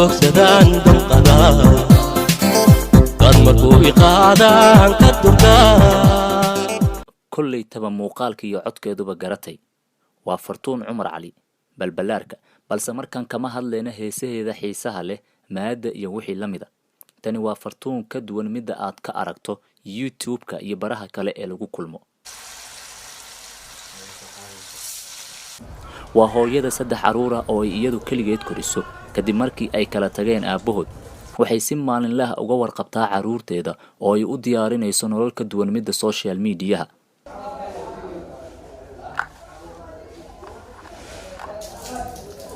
joogsadaan damqadaa, dad markuu iqaadaan ka durkaa. Kollaytaba muuqaalka iyo codkeeduba garatay, waa Fartuun Cumar Cali Balballaarka. Balse markan kama hadlayna heesaheeda xiisaha leh, maadda iyo wixii la mida. Tani waa Fartuun ka duwan midda aad ka aragto YouTube-ka iyo baraha kale ee lagu kulmo. Waa hooyada saddex carruur ah oo ay iyadu keligeed koriso kadib markii ay kala tageen aabbahood. Waxay si maalinlaha uga warqabtaa carruurteeda oo ay u diyaarinayso nolol ka duwan midda social mediaha.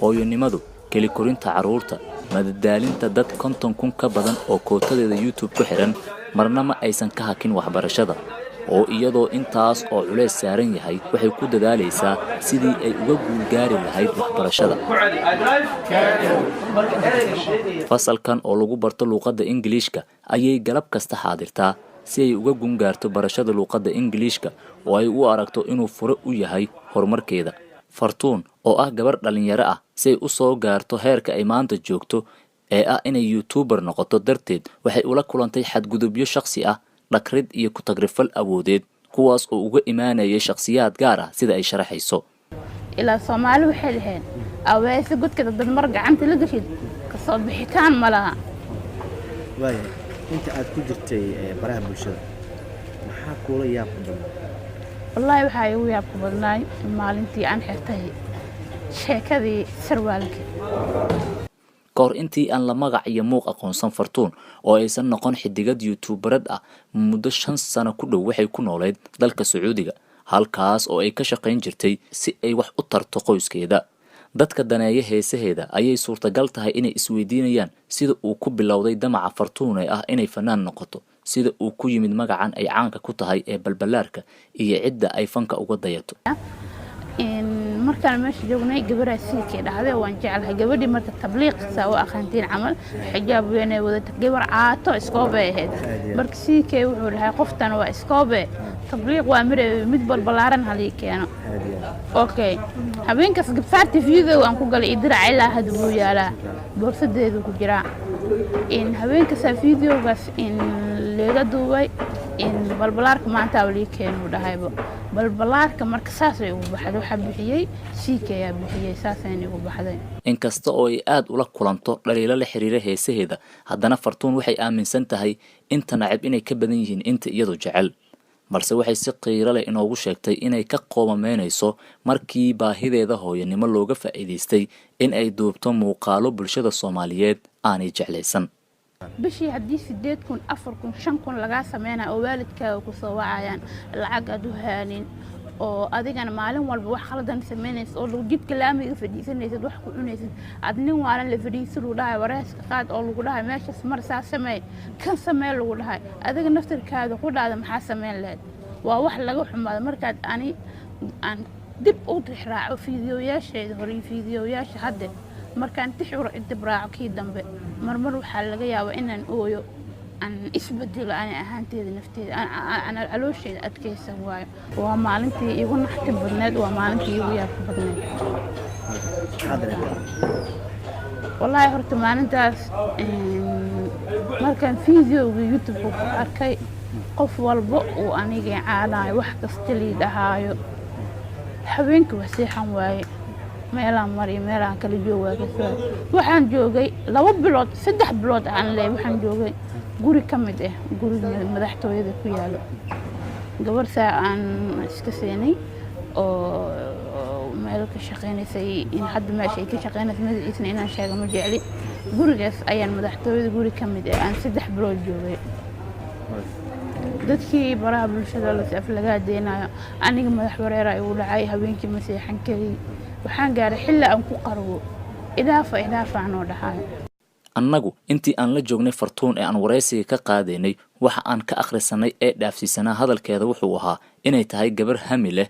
Hooyonimadu, keli korinta carruurta, madadaalinta dad 50,000 ka badan oo kootadeeda YouTube ku xiran, marna ma aysan ka hakin waxbarashada, oo iyadoo intaas oo culeys saaran yahay waxay ku dadaalaysaa sidii ay uga guulgaari lahayd waxbarashada. Fasalkan oo lagu barto luuqadda Ingiliishka ayay galab kasta xaadirtaa si ay uga gungaarto barashada luuqadda Ingiliishka oo ay u aragto inuu fure u yahay horumarkeeda. Fartuun oo ah gabar dhallinyaro ah, si ay u soo gaarto heerka ay maanta joogto ee ah inay YouTuber noqoto darteed, waxay ula kulantay xadgudubyo shakhsi ah, dhakrid iyo ku-tagrifal awoodeed, kuwaas oo uga imaanayay shakhsiyaad gaar ah, sida ay sharaxayso. Ilaa Soomaali waxay dhaheen, aweese godka dad mar gacanta la gashid, kasoo bixitaan ma laha. Waaya, inta aad ku jirtay baraha bulshada, maxaa kuula yaabka badnaa? Wallaahi waxaa igu yaabka badnaay maalintii aan xirtay sheekadii sarwaalka. Ka hor intii aan la magac iyo muuq aqoonsan Fartuun oo aysan noqon xidigad YouTuberad ah, muddo 5 sano ku dhow waxay ku nooleyd dalka Sacuudiga, halkaas oo ay ka shaqayn jirtay si ay wax u tarto qoyskeeda. Dadka daneeya heesaheeda ayay suurtagal tahay inay isweydiinayaan sida uu ku bilowday damaca Fartuun ee ah inay fanaan noqoto, sida uu ku yimid magacan ay caanka ku tahay ee Balballaarka, iyo cidda ay fanka uga dayato. Markaan meesha joognay, gabaraa siikay dhahday waan jeclahay gabadhii. Marka tabliiq saa u aqaantiin camal, xijaab weynay wadata, gabar caato iskoobay ahayd. Marka siikay wuxuu dhahay, qoftan waa iskoobe, tabliiq waa mire, mid balbalaaran halii keeno. Okay, habeenkaas gabsaarta video aan ku galay iyo diraca ilaa hadda wuu yaalaa, boorsadeedu ku jiraa. In habeenkaasaa videogaas in laga duubay, in balbalaarka maanta lii keenuu dhahayba balbalaarka. Marka saasay ugu baxday, waxaa bixiyey siik ayaa bixiyey, saasayna igu baxday. Inkasta oo ay aada ula kulanto dhaliilo la xiriira heesaheeda, haddana Fartuun waxay aaminsan tahay inta nacib inay ka badan yihiin inta iyadu jecel. Balse waxay si qiiro leh inoogu sheegtay inay ka qoomameynayso markii baahideeda hooyanimo looga faa'iidaystay in ay duubto muuqaalo bulshada Soomaaliyeed aanay jeclaysan. Bishii haddii 8,000, 4,000, 5,000 lagaa sameynaya oo waalidkaaga kusoo wacayaan, lacag aad u haanin, oo adigana maalin walba wax khaldan samaynaysa, oo jidka laamiga fadhiisanaysid, wax ku cunaysid, aad nin waalan la fadhiisan, lagu dhahay wareyska qaad, oo lagu dhahay meeshaas mar saa sameey, kan samee lagu dhahay, adiga naftarkaada ku dhahda maxaa sameyn lahayd? Waa wax laga xumaado. Markaad ani aan dib u tixraaco fiidiyoyaasheeda hore iyo fiidiyoyaasha hadde, markaan tix dib raaco kii dambe, marmar waxaa laga yaabaa inaan ooyo, aan isbedelo ani ahaanteeda, nafteeda aan caloosheeda adkaysan waayo. Waa maalintii iigu naxti badneed, waa maalintii iigu yaabka badneed. Wallaahi horta maalintaas markaan videoga YouTube-ka ku arkay, qof walba uu aniga caanayo, wax kasta lii dhahaayo, habeenkii waa seexan waaye, meelaan mariyo meelaan kala joogaa kasoo. Waxaan joogay 2 bilood, 3 bilood aan leey, waxaan joogay guri ka mid ah guriga madaxtooyada ku yaalo. Gabar saa aan iska siinay oo meel ka shaqeynaysay, in hadda meesha ay ka shaqeynaysa magaciisna inaan sheego ma jecli, gurigaas ayaan, madaxtooyada guri ka mid ah aan 3 bilood joogay. Dadkii baraha bulshada las aflagaa deenayo, aniga madax wareera igu dhacay, habeenkii ma seexan kari, waxaan gaaray xilli aan ku qarwo, idhaafa idhaafa anoo dhahayo. Annagu intii aan la joognay Fartuun ee aan waraysiga ka qaadaynay, waxa aan ka akhrisanay ee dhaafsiisanaa hadalkeeda wuxuu ahaa inay tahay gabar hami leh,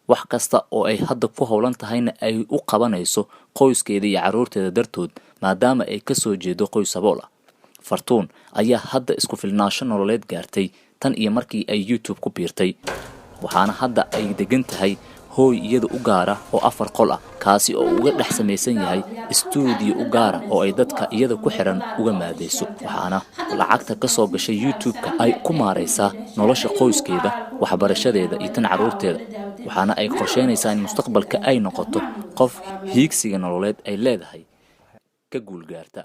wax kasta oo ay hadda ku howlan tahayna ay u qabanayso qoyskeeda iyo carruurteeda dartood, maadaama ay ka soo jeedo qoys sabool ah. Fartuun ayaa hadda isku filnaasho nololeed gaartay tan iyo markii ay YouTube ku biirtay, waxaana hadda ay degan tahay Hooy iyada u gaara oo 4 qol ah, kaasi oo uga dhex samaysan yahay istuudiyo u gaara oo ay dadka iyada ku xiran uga maadayso. Waxaana lacagta ka soo gashay YouTube-ka ay ku maaraysaa nolosha qoyskeeda, waxbarashadeeda iyo tan carruurteeda. Waxaana ay qorsheynaysaa in mustaqbalka ay noqoto qof hiigsiga nololeed ay leedahay ka guulgaarta.